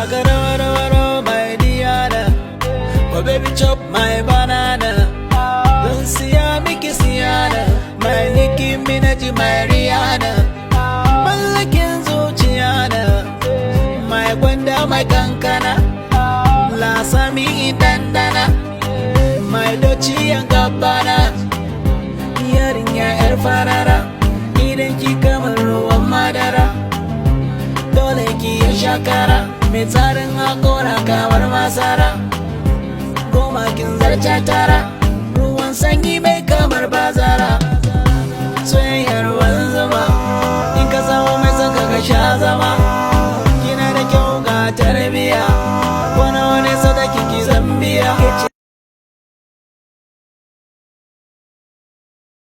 Taka rawa rawa rawa, my Diana. Oh baby, chop my banana. Don siya miki siyana. My Nicki Minaj, my Rihanna. Mallakin zuciya na. My gwanda, my kankana. Lasami dandana. My Dolce and Gabbana. Yarinya yar farara. Idan ki kamar ruwan madara. Dole ki yi shakara. Mai tsarin hakora kamar masara. Goma kin zarce tara.